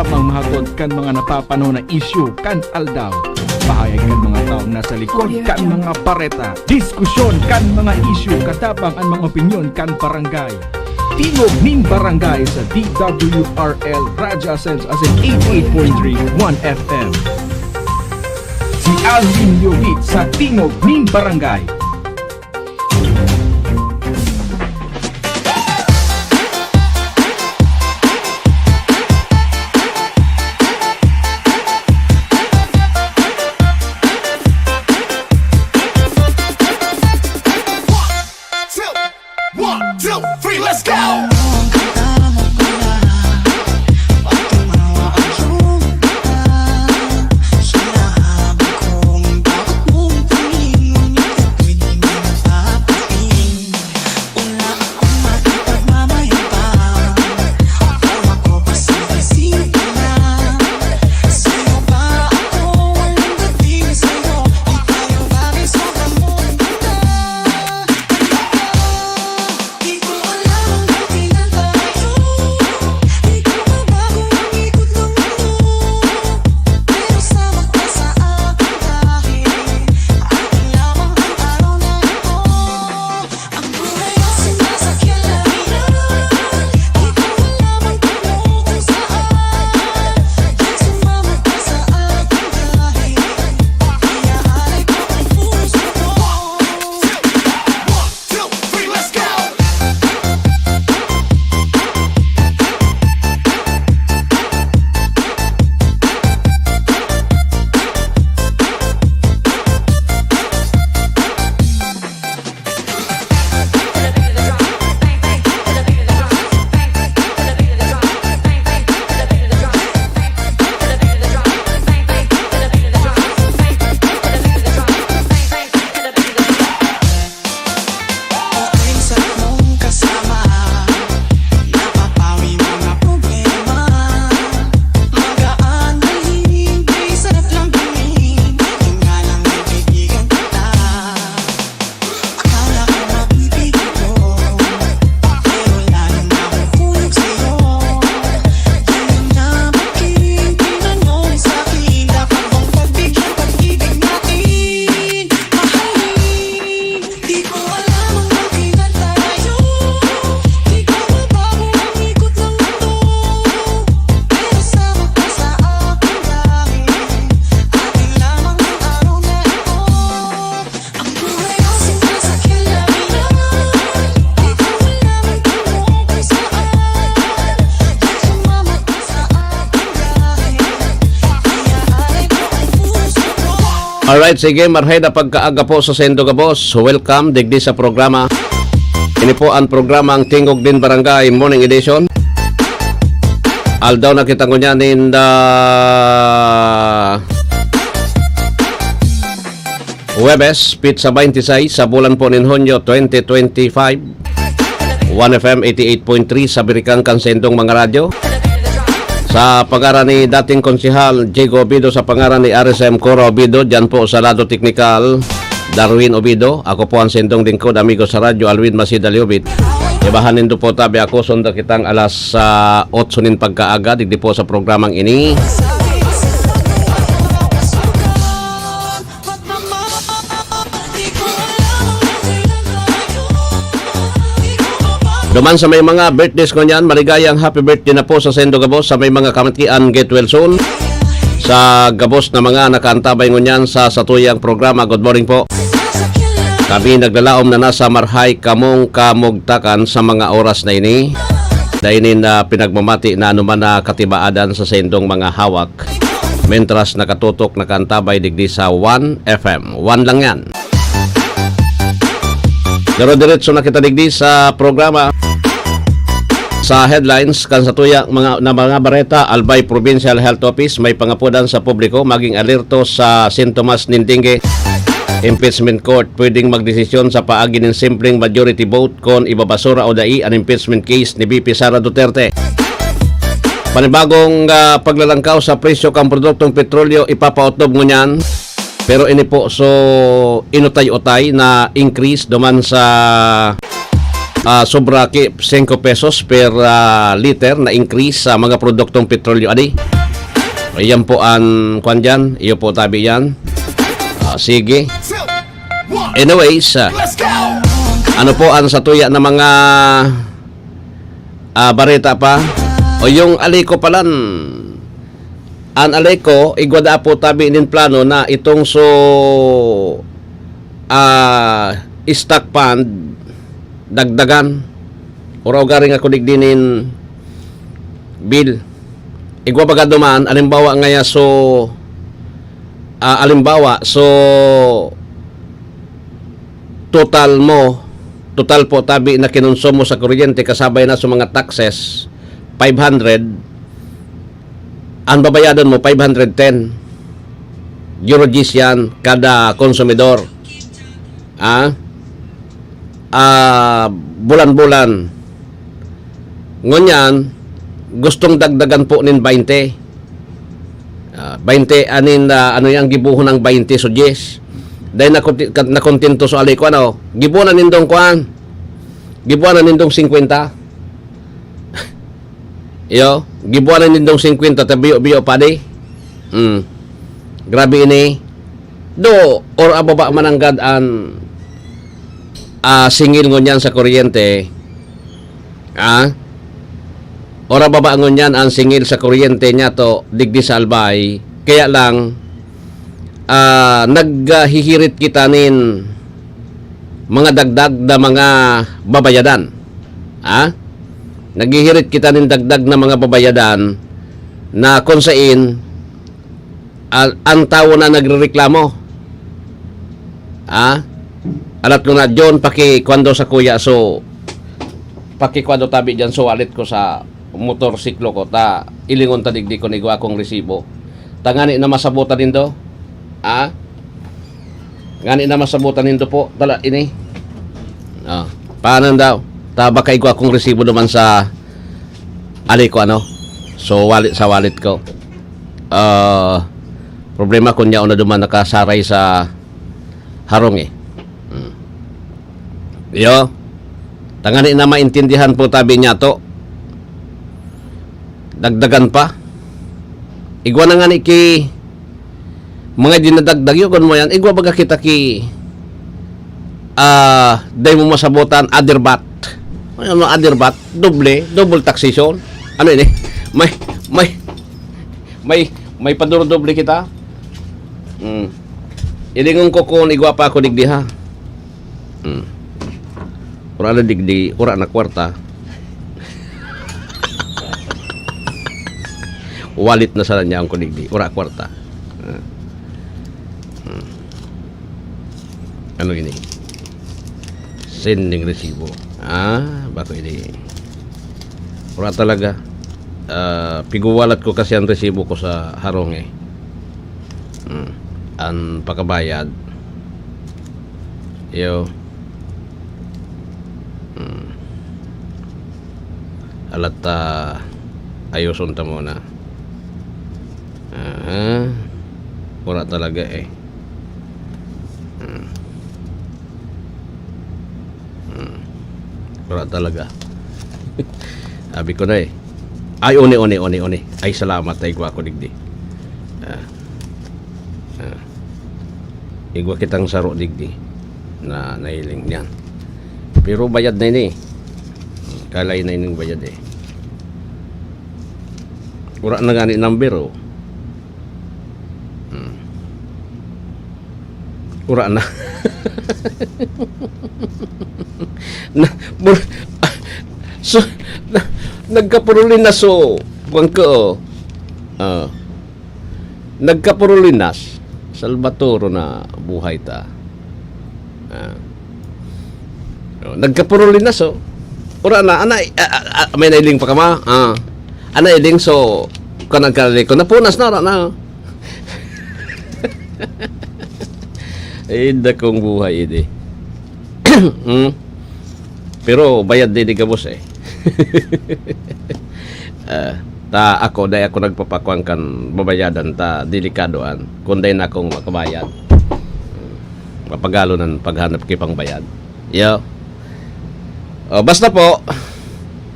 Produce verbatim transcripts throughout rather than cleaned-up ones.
Ang mahatod kan mga napapanahon na isyu kan aldaw. Pahayag kan mga taong nasa likod kan mga bareta. Diskusyon kan mga isyu, katabang an mga opinyon kan barangay. Tingog nin Barangay sa D W R L Radyo Asenso, asin eighty-eight point three One F M. Si Alvin Yogit sa Tingog nin Barangay. One, two, three, let's go! Alright, sige, marhay na pagkaaga po sa saindo gabos. Welcome digdi sa programa. Ini po ang programang Tingog nin Barangay Morning Edition. Aldaw na kita ngunyan in the Huwebes, petsa twenty-six sa bulan po nin Hunyo twenty twenty-five. One F M eighty-eight point three sa birikang kan saindong mga radyo. Sa pangaran ni dating Konsehal Diego Obido, sa pangaran ni R S M Cora Obido, dyan po sa lado teknikal, Darwin Obido. Ako po ang saindong lingkod, amigo sa radyo, Alwin Masida Liobit. Ibahan nindo po tabi ako, sunda kitang alas, ah, otso nin pagkaaga, digdi po sa programang ini. Duman sa may mga birthdays ngunyan, maligayang happy birthday na po sa saindo gabos, sa may mga kamatian, get well soon. Sa gabos na mga nakaantabay ngunyan sa satuyang programa, good morning po. Kami naglalaom na nasa marhay kamong kamugtakan sa mga oras na ini. Dai nin, ah, pinagmamati na anuman na katibaadan sa saindong mga hawak. Mentras nakatutok, nakaantabay digdi sa One F M. One lang yan. Pero diretso na kita digdi sa programa. Sa headlines, kan satuyang mga, na mga bareta, Albay Provincial Health Office may pangapodan sa publiko maging alerto sa sintomas nin dengue. Impeachment Court pwedeng magdesisyon sa paagi nin simpleng majority vote kon ibabasura o dai an impeachment case ni V P Sara Duterte. Panibagong, ah, paglalangkaw sa presyo kan produktong petrolyo ipapautdob ngunyan. Pero ini po, so, inutay-utay na increase duman sa ah, sobra ki singko pesos per, ah, liter na increase sa mga produktong petrolyo. Adi, ayan po an kwan diyan. Iyo po tabi yan. Ah, sige. Anyways, ah, ano po ang satuya na mga, ah, bareta pa? O yung Alico palan. An Alico, igwa da po tabi nin plano na itong so, ah, stock fund, dagdagan. Uraw garing ako digdi nin bill. Igwa baga duman, alimbawa ngaya so, ah, alimbawa, so, total mo, total po tabi na kinonsumo sa kuryente kasabay na sa mga taxes, five hundred, ang babayadon mo, five hundred ten euro diyes yan kada konsumidor. Ah? Ah, bulan-bulan. Ngunyan, gustong dagdagan po nin baynte. Ah, baynte, anin, ah, ano yang gibohon ng baynte, so diyes. Dahil nakunti-, ka-, nakontento so ali ko, ano, gibohon na nindong kwan. Gibohon na nindong singkwenta. Iyo, gibohon na nindong singkwenta, ta biyo-biyo pa di. Hmm. Grabe ini. Do, or ababa mananggad an, ah, singil ngunyan sa kuryente. Ah? Or ababa ngunyan an singil sa kuryente niya to, digdi sa Albay. Kaya lang, ah, naghihirit kita nin mga dagdag na mga babayadan. Ha? Naghihirit kita nin dagdag na mga babayadan na kung sain, ah, ang tawo na nagrereklamo. Ha? Alat ko na, John, paki-, kwando sa kuya, so, paki-, kwando tabi dyan, so, wallet ko sa motorsiklo ko, ta, ilingon ta digdi ko, nigo akong resibo. Tangani na masabutan nindo? Ha? Ngani na masabutan nindo po, dala ini. Ah, paano daw? Ta baka igwa akong resibo naman sa ali ko, ano? So, wallet, sa wallet ko. Ah, problema kun yaon na duman nakasaray sa harong, eh. Hmm. Iyo. Tangani na maintindihan po tabi niya to. Dagdagan pa. Igwa na ngani ki mga dinadagdag, yun, kun mo yan, igwa baga kita ki, ah, dai mo masabotan, adirbat. Ano, adirbat? Doble, double taxation. Ano ini? May, may, may, may paduro-doble kita? Hmm. Ilingon ko kun igwa pa ako digdi, ha? Hmm. Wala na digdi, wala na kwarta. Wallet na sana niya ang kudigdi, wala kwarta. Ah. Hmm. Ano ini? Sending resibo. Ah, bako ini. Wala talaga. Ah, piguwalat ko kasi ang resibo ko sa harong, eh. Hmm. Ang pakabayad. Iyo. Hmm. Alat ta, ayoson ta muna. Aha. Wala talaga, eh. Hmm. Hmm. Wala talaga. Sabi ko na, eh. Ay, oni, oni, oni, oni. Ay, salamat. Ay, igwa ko digdi. Ah. Ah. Igwa kitang saro digdi na nahiling niyan. Pero bayad na ini. Kalay na ining bayad, eh. Wala na gani number, oh. Hmm. Wala na. Na, bur-, so, na, nagkapurulinas, oh. Kuwan ko, oh. Ah. Nagkapurulinas. Salvatoro na buhay ta. Ah. Oh, nagkapurulinas, oh. Wala na, ana, ah, ah, ah, may nailing pa kama. Ah. Ana, iling, so, kanang kali ko, napunas na, wala na. Ay, dakong buhay, ini. Hmm? Pero bayad din, di gabos, eh. Ah, ta ako, dai ako nagpapakuan kan babayadan ta, delikado an. Kung dai na akong makabayad, mapagalo nan paghanap ki pangbayad. Yo. O, basta po,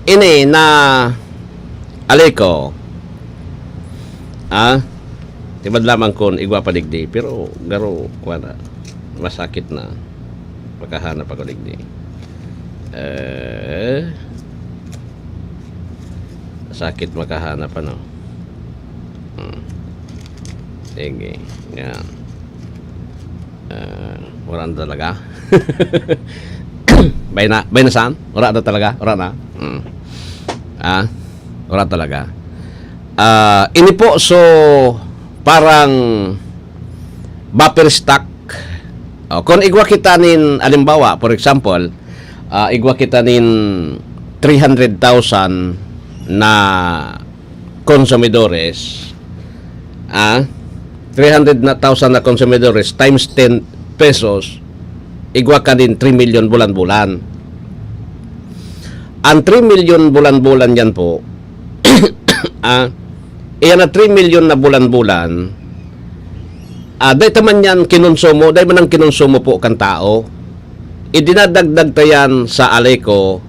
ini na Aleco. Ah, tibad lamang kun igwa pa digdi, pero garo, kuwan na, masakit na. Makahanap ako digdi. Eh, sakit makahanap, ano? Hmm. Sige, yan. Ah, wala na talaga. Bay na, bay na saan? Wala na talaga? Wala na? Hmm. Ah, wala talaga. Ah, ini po, so, parang buffer stock. O, kung igwa kita nin, alimbawa, for example, ah, igwa kita nin three hundred thousand na konsumidores, ah, three hundred na thousand na konsumidores times ten pesos, igwa ka nin three million bulan-bulan. Ang three million bulan-bulan yan po, ah, iyan na three million na bulan-bulan, ah, dai ta man yan kinonsumo, dai man ang kinonsumo po kan tao. Idinadagdag ta yan sa Aleco,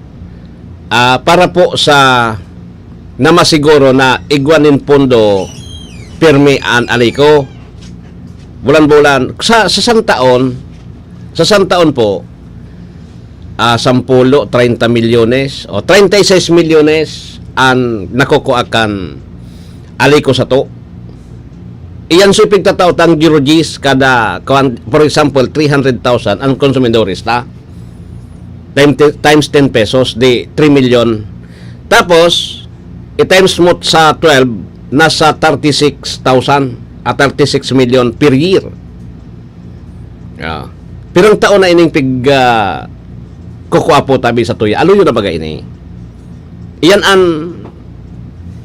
ah, para po sa na masiguro na igwa nin pondo pirmi an Aleco. Bulan-bulan, sa, sa isang taon, sa isang taon po, ah, sampulo, treinta milyones o treinta y seis milyones an nakukua kan Aleco sato. Iyan so ipigtatao tang Eurogis kada, kuwan, for example, three hundred thousand ang konsumidores ta. Time, times ten pesos, di three million. Tapos, i-times mo sa twelve, nasa thirty-six thousand, ah, thirty-six million per year. Ah. Pirang taon na ining pig, ah, kukua po tabi sa tuya. Aluyo na baga ini. Iyan an,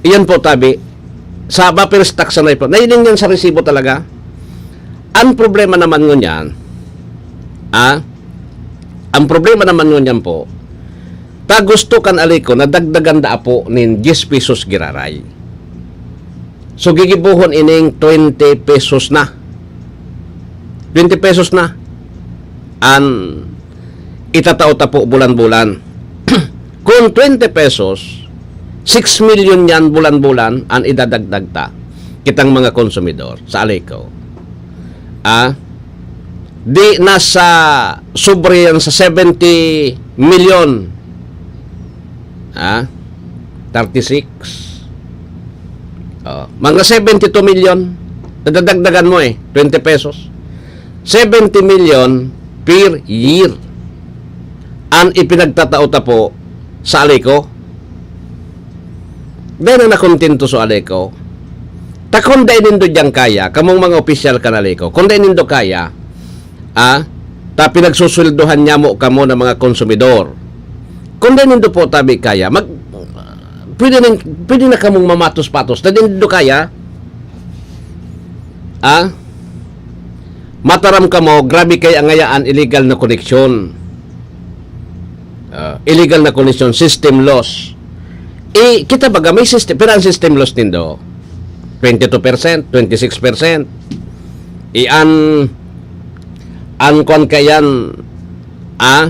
iyan po tabi, sa buffer stock sanay po. Nahiling yan sa resibo talaga. Ang problema naman ngunyan, ah, ang problema naman ngunyan po, ta gusto kan Aleco na dagdagan daa po nin diyes pesos giraray. So, gigibohon ining twenty pesos na. Twenty pesos na an itatao ta po bulan-bulan. Kung twenty pesos, six million yan bulan-bulan an idadagdag ta, kitang mga konsumidor sa Aleco. Ah, di nasa sobre yan sa seventy million. Ah, thirty-six. Oh, mga seventy-two million. Nadadagdagan mo eh, twenty pesos. Seventy million per year an ipinagtatao ta po sa Aleco. Dai na nakontento so Aleco. Ta kung dai nindo diyan kaya, kamong mga opisyal kan Aleco, kung dai nindo kaya, ah, ta pinagsusweldohan niamo kamo ng mga konsumidor. Kung dai nindo po tabi kaya, mag, pwede, nin, pwede na kamong mamatos-patos. Dai nindo kaya, ah, mataram kamo, grabe kaya ngayaan illegal na koneksyon. Ah, illegal na koneksyon, system loss. Eh, kita baga, may system, pero ang system loss nindo, twenty-two percent, twenty-six percent. Eh, an, an kwan kayan, ah,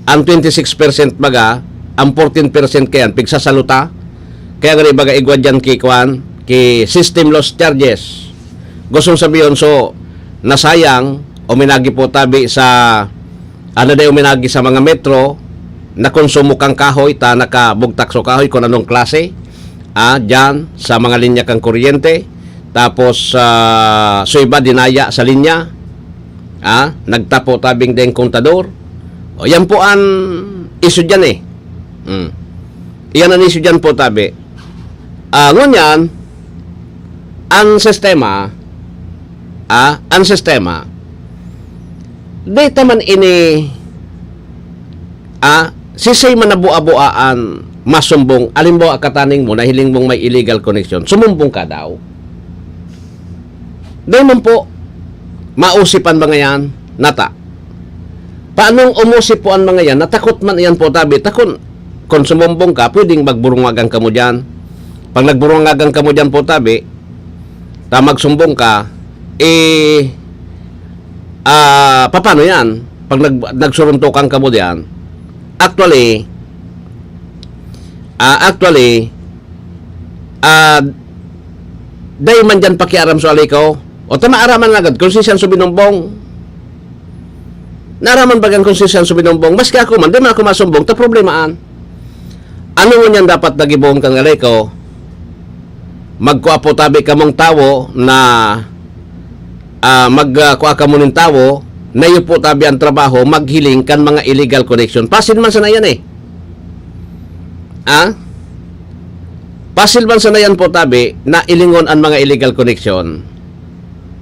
ang twenty-six percent baga, ang fourteen percent kayan, pigsasaluta. Kaya nga baga igwa dyan ki kwan, ki system loss charges. Gustong sabihin, so, nasayang, uminagi po tabi sa, ano day, uminagi sa mga metro, nakonsumo kang kahoy, ta nakabugtak so kahoy kung anong klase, ah, dyan sa mga linya kang kuryente. Tapos, ah, so iba dinaya sa linya, ah, nagtapo tabing deng kontador. O, yan po ang issue dyan eh. Mm. Iyan ang issue dyan po, tabi. Ah, ngunyan, ang sistema, ah, ang sistema, di ta man ini, ah, sisay man na bua-buaan masumbong, alimbawa, kataning mo, nahiling mong may illegal connection, sumumbong ka daw. Dai man po, mausip an mga yan, nata. Paanong umusip po an mga yan? Natakot man iyan po, tabi. Takon, kung sumumbong ka, pwedeng magburungagan kamo diyan. Pag nagburungagan kamo diyan po, tabi, ta magsumbong ka, eh, ah, paano yan? Pag nag-, nagsuruntukan kamo diyan, actually, Ah, actually, ah, dai man diyan pakiaram sa Aleco. O tama, araman na agad kung si Sian Subinongbong. Naaraman baga kung si Sian Subinongbong. Maski ako man, di man ako masumbong. Ta problema an. Ano ngunyan dapat na gibohon kan Aleco? Magkua po tabi kamong tawo na, ah, mag, ah, kua kamo nin tawo, na iyo po tabi ang trabaho, maghiling kan mga illegal connection. Pasil man sana yan eh. Ah? Pasil man sana yan po tabi na ilingon an mga illegal connection.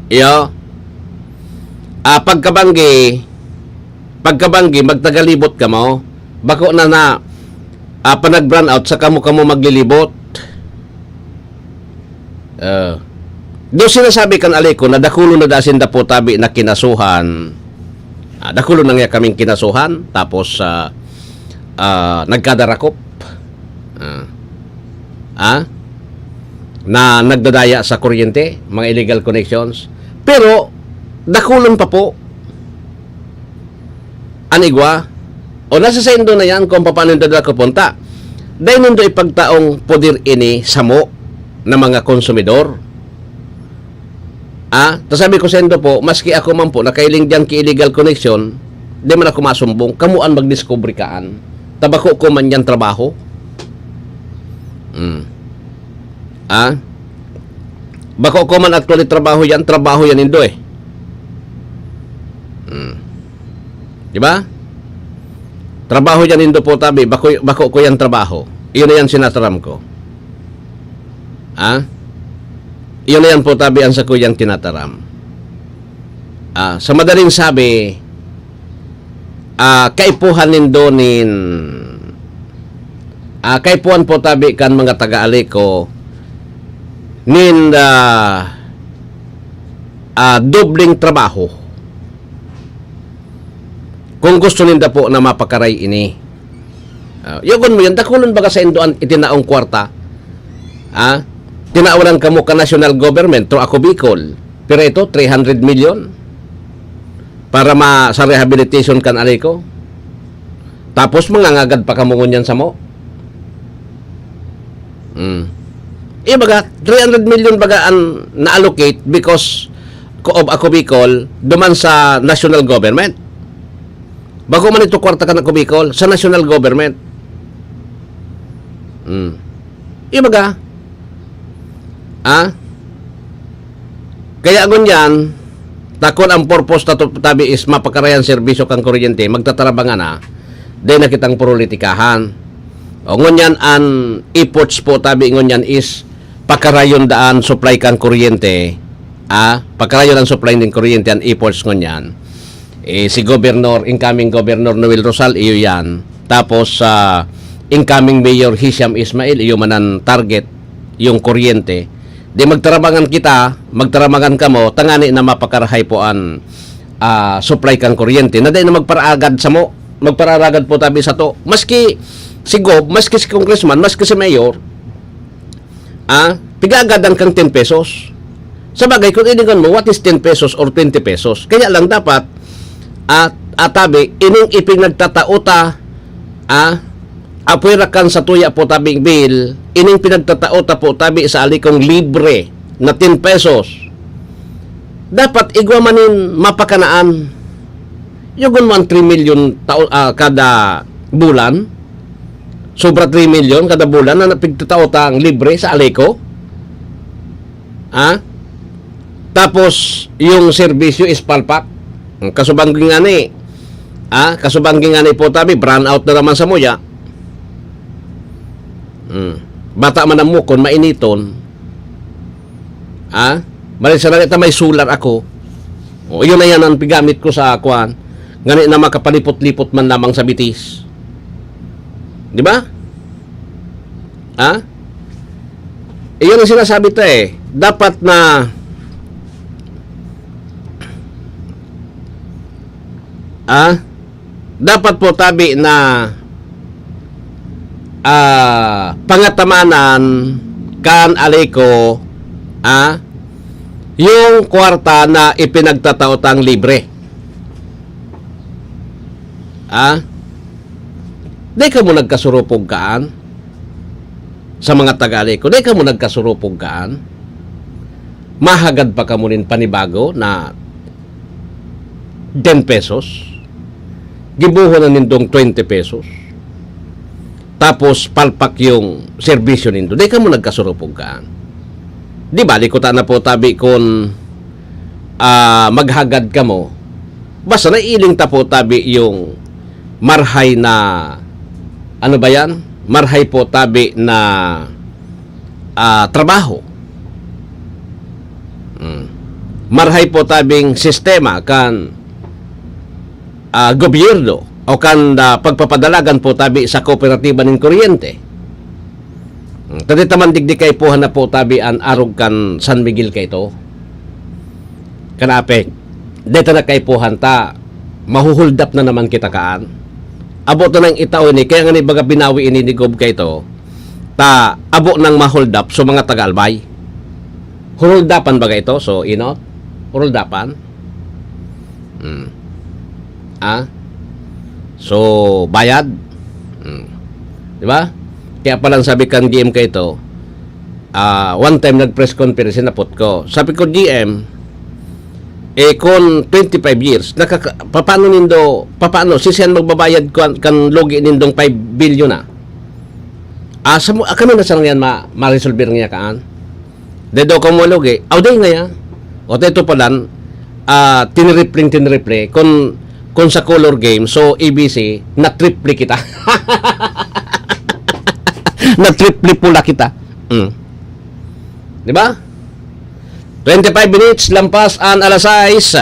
Iyo. Ah, pagkabanggi, pagkabanggi, magtagalibot kamo. Bako na na, ah, panag-brownout, sa kamo-kamo maglilibot. Ah. Do sinasabi kan Aleco na dakulon na da sinda po tabi na kinasuhan. Ah, dakulon na nga kaming kinasuhan, tapos, ah, ah, nagkadarakop. Ah. Ah? Na nagdadaya sa kuryente, mga illegal connections. Pero, dakulon pa po. An igwa, o nasa saindo na yan kung paano nindo dala kapunta. Dai nindo ipagtaong poder ini samo na mga konsumidor. Ah, ta sabi ko saindo po, maski ako man po, nakailing diyan ki illegal connection, di man ako masumbong. Kamo an magdiskubre kaan. Ta bako ko man yan trabaho. Mm. Ah? Bako ko man actually trabaho yan, trabaho yan nindo eh. Mm. Di ba? Trabaho yan nindo po tabi, bako, bako ko yan trabaho. Iyon na yan sinataram ko. Ah? Iyon na yan po tabi ang sakuyang tinataram. Ah, sa madaling sabi, ah, kaipuhan nindo nin, ah, kaipuhan po tabi kan mga taga-Aleco nin, ah, ah, dobleng trabaho. Kung gusto ninda po na mapakaray ini. Ah, yogon mo yan, dakulon baga saindo an itinaong kwarta? Ah, tinawan kamo ka national government through Ako Bicol. Pero ito, three hundred million para ma, sa rehabilitation kan Aleco. Tapos mangangagad pa kamo ngunyan samo. Hmm. Iya baga, three hundred million baga an na-allocate because co-, of Ako Bicol duman sa national government. Bako man ito kwarta kan Ako Bicol, sa national government. Hmm. Iya baga, ah? Kaya ngunyan, ta kun ang purpose ta to, tabi is mapakarayan serbisyo kan kuryente, magtatarabangan na, dai na kitang politikahan. O ngunyan an efforts po tabi ngunyan is pakarayon daan supply kan kuryente, ah, pakarayon ang supply nin kuryente an efforts ngunyan. Eh, si Governor, incoming Governor Noel Rosal, iyo yan. Tapos, ah, incoming Mayor Hisham Ismail, iyo man ang target, yung kuryente. Di magtarabangan kita, magtarabangan kamo, tangani na mapakarahay po an, ah, supply kan kuryente. Na dai na magparaagad samo, magpararagad po tabi sato. Maski si Gov, maski si Congressman, maski si Mayor, ah, pigagadan kang ten pesos. Sa bagay, kung ilingon mo, what is ten pesos or twenty pesos? Kaya lang dapat, ah, atabi, ining ipinagtatao ta, ah, apwera kan sa tuya po tabing bill, ining pinagtatao ta po tabi sa Alecong libre na ten pesos. Dapat igwa man nin mapakanaan. Yogon mo ang three million tao, ah, kada bulan. Sobra three million kada bulan na napigtatao tang libre sa Aleco. Ha? Tapos, yung serbisyo is palpak. Ang kasubanggi nga ni, ha? Kasubanggi nga ni po tabi, brownout na naman sa muya. Hmm. Bata man ang mukon, mainiton. Ha? Balik sa langit na may solar ako. O, yun na yan ang pigamit ko sa kwan. Ngani na makapalipot-lipot man lamang sa bitis. Di ba? Ha? Iyon ang sinasabi to eh. Dapat na, ah, dapat po tabi na, ah, pangatamanan kan Aleco, ah, yung kwarta na ipinagtatao tang libre. Ah? Di ka mo nagkasurupog kaan? sa mga taga-Aleco, dai kamo nagkasurupog kaan? Mahagad pa kamo nin panibago na ten pesos? Gibohon na nindong twenty pesos. Tapos palpak yung serbisyo nindo. Dai kamo nagkasurupog kaan? Di bali ko ta na po tabi kun, ah, maghagad kamo. Basta nailing ta po tabi yung marhay na, ano ba yan? Marhay po tabi na, ah, trabaho. Mm. Marhay po tabing sistema kan, ah, gobyerno o kan, ah, pagpapadalagan po tabi sa kooperatiba nin kuryente. Mm. Ta dai ta man digdi kaipuhan na po tabi an arog kan San Miguel kaito. Kan apek, dai ta na kaipuhan ta mahuhuldap na naman kita kaan. Abot na nang itao ini, kaya nga ni baga binawi ini ni Gob kaito, ta abot nang mahuldap so mga taga-Albay. Huruldapan baga ito, so inot? Huruldapan? Hmm. Ah? So, bayad? Hmm. Di ba? Kaya palang sabi kan G M kaito, ah, one time nag-press conference, sinapot ko. Sabi ko, "G M, eh, kun twenty-five years, nakaka-, papaano nindo, papaano, si siyan magbabayad kan, kan lugi nindong five billion na?" Ah, sa mo, ah, kami na sana yan ma-, ma-resolve niya kaan? Dai daw kamo malugi. Aw, dai ngaya. O, ta ito palan, ah, tiniripling tiniriple. Kun, kun sa color game, so A B C, na-triple kita. Na-triple pula kita. Mm. Di ba? Twenty-five minutes, lampas an alas sais.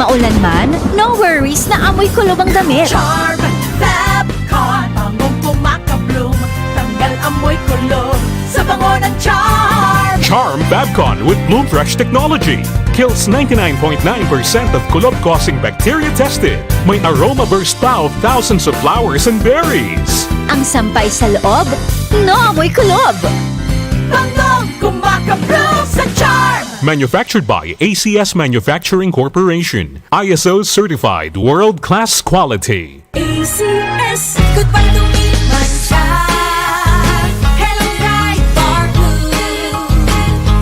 Maulan man, no worries na amoy kulob ang damit. Charm Fab Con, bangong kumakabloom, tanggal amoy kulob sa bango ng Charm. Charm Fabcon with Bloom Fresh technology kills ninety-nine point nine percent of kulob-causing bacteria tested. May aroma burst pa of thousands of flowers and berries. Ang sampay sa loob, no amoy kulob. Bangong kumakabloom sa Charm. Manufactured by A C S Manufacturing Corporation. I S O certified world-class quality. A C S. Goodbye to me, mancha. Hello, Pride Bar Blue.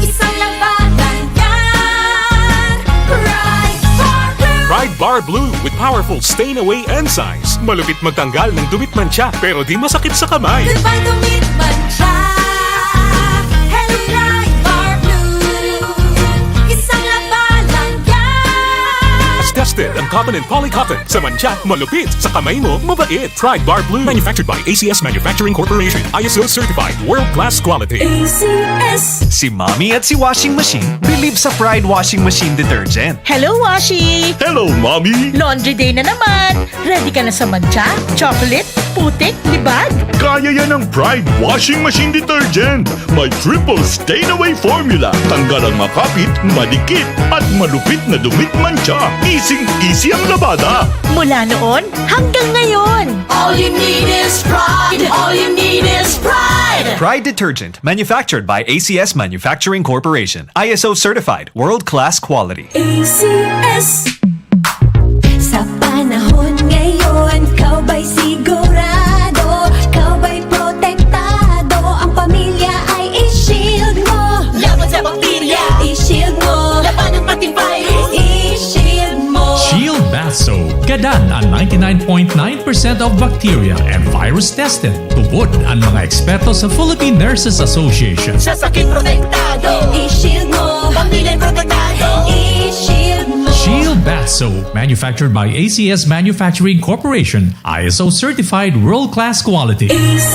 Isang laba lang yan. Pride Bar Blue. Pride Bar Blue with powerful stain away enzymes. Malupit magtanggal ng dumit, mancha, pero di masakit sa kamay. Goodbye to me, mancha. Hello, Pride Bar Blue. Isang laba lang yan. Tested ang cotton and polycotton. Sa mancha, malupit. Sa kamay mo, mabait. Pride Bar Blue. Manufactured by A C S Manufacturing Corporation. I S O certified. World class quality. A C S. Si Mommy at si Washing Machine believe sa Pride Washing Machine Detergent. Hello, Washi! Hello, Mommy! Laundry day na naman! Ready ka na sa mancha, chocolate, putik, libag? Kaya yan ng Pride Washing Machine Detergent. May triple stain away formula. Tanggal ang makapit, madikit, at malupit na dumit mancha. Easy-easy ang labada. Mula noon hanggang ngayon! All you need is Pride. All you need is Pride. Pride Detergent, manufactured by A C S Manufacturing Corporation. I S O certified, world-class quality. A C S. Sa panahon ngayon, ikaw ba'y sigurado? Ikaw ba'y protektado? Ang pamilya ay i-shield mo. Laban sa bakterya. I-shield mo. Labanan pati virus. I-shield mo. Shield Bath Soap. Gadan ang ninety-nine point nine percent of bacteria and virus tested. Tubod ang mga eksperto sa Philippine Nurses Association. Sa sakit protektado. I-shield mo. Pamilya protektado. I-shield mo. Shield Bath Soap, manufactured by A C S Manufacturing Corporation, I S O certified world-class quality. A C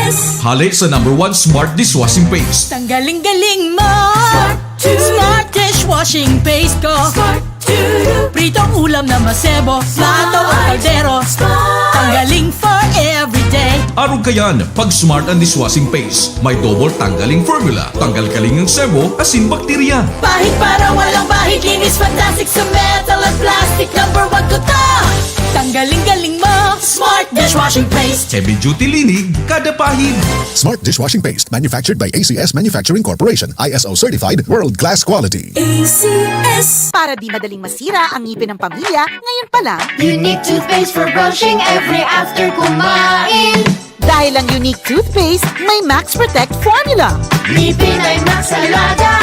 S. Hale sa number one smart dishwashing paste. Tanggaling-galing mo! Smart to. Smart dishwashing paste ko! Smart to. Pritong ulam na masebo, plato o kaldero. Tanggaling for everyday. Arog kayan, pag smart ang dishwashing paste. May double tanggaling formula. Tanggal kaling ang sebo, asin bakterya. Pahid para walang bahid, linis, fantastic sa metal at plastic. Number one ko to. Tanggaling-galing mo! Smart dishwashing paste. Heavy duty linig, kada pahid. Smart dishwashing paste, manufactured by A C S Manufacturing Corporation, I S O certified, world class quality. A C S. Para di madaling masira ang ngipin ng pamilya, ngayon pa lang. Unique toothpaste for brushing every after kumain. Dahil ang Unique Toothpaste may Max Protect Formula. Ngipin ay Max Alaga,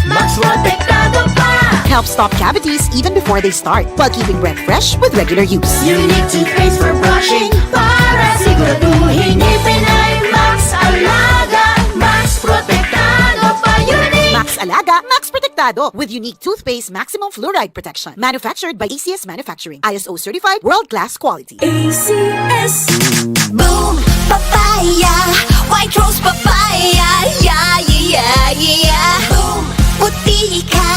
Max Protektado pa. Helps stop cavities even before they start, while keeping breath fresh with regular use. Unique toothpaste for brushing para siguraduhin ngipin ay Max Alaga, Max Protektado pa. Unique. Max Alaga, Max Protektado with Unique Toothpaste Maximum Fluoride Protection. Manufactured by A C S Manufacturing. I S O certified, world class quality. A C S. Boom Papaya, White Rose Papaya, yeah, yeah, yeah, yeah. Boom, puti ka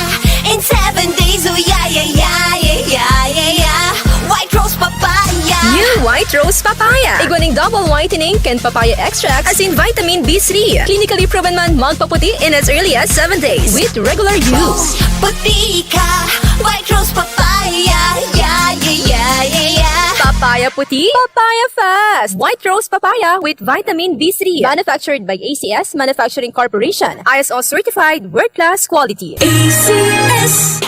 in seven days, oh yeah, yeah, yeah, yeah, yeah, yeah, yeah. White Rose Papaya. New White Rose Papaya. Igwa ning double whitening kan papaya extract asin vitamin B three. Clinically proven man magpaputi in as early as seven days with regular use. Puti ka, White Rose Papaya, yeah, yeah, yeah, yeah, yeah. Papaya puti, papaya fast. White Rose Papaya with vitamin B three. Manufactured by A C S Manufacturing Corporation. I S O certified, world class quality. A C S.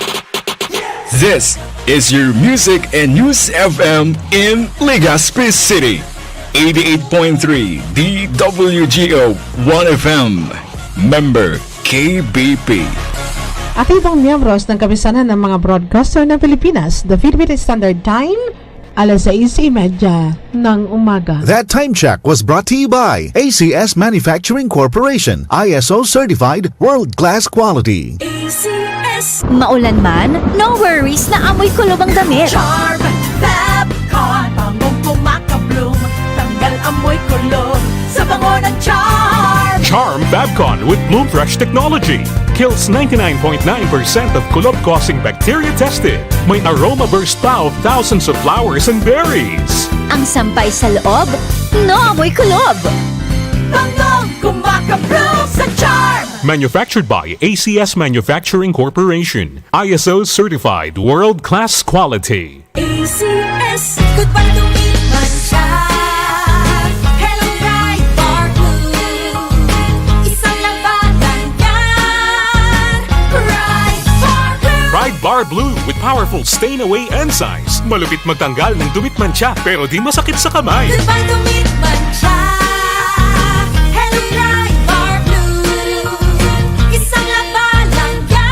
This is your music and news F M in Legazpi City. Eighty-eight point three D W G O One F M. Member K B P. Aktibong miyembros ng Kapisanan ng mga Broadcaster ng Pilipinas, the Philippine Standard Time, alas sais y media ng umaga. That time check was brought to you by A C S Manufacturing Corporation, I S O certified, world class quality. A C S. Maulan man, no worries na amoy kulob ang damit. Charm Fab Con, bangong kumakabloom, tanggal amoy kulob sa bango ng Charm. Charm Fabcon with Bloom Fresh technology kills ninety-nine point nine percent of kulob-causing bacteria tested. May aroma burst pa of thousands of flowers and berries. Ang sampay sa loob, no amoy kulob. Bangong kumakabloom sa Charm. Manufactured by A C S Manufacturing Corporation. I S O certified, world-class quality. A C S. Goodbye dumi't mantsa. Hello, Pride Bar Blue. Isang labanan yan. Pride Bar Blue. Pride Bar Blue with powerful stain away enzymes. Malupit magtanggal ng dumi't mantsa, pero di masakit sa kamay. Goodbye dumi't mantsa. Hello, Pride Bar Blue. Isang labanan yan.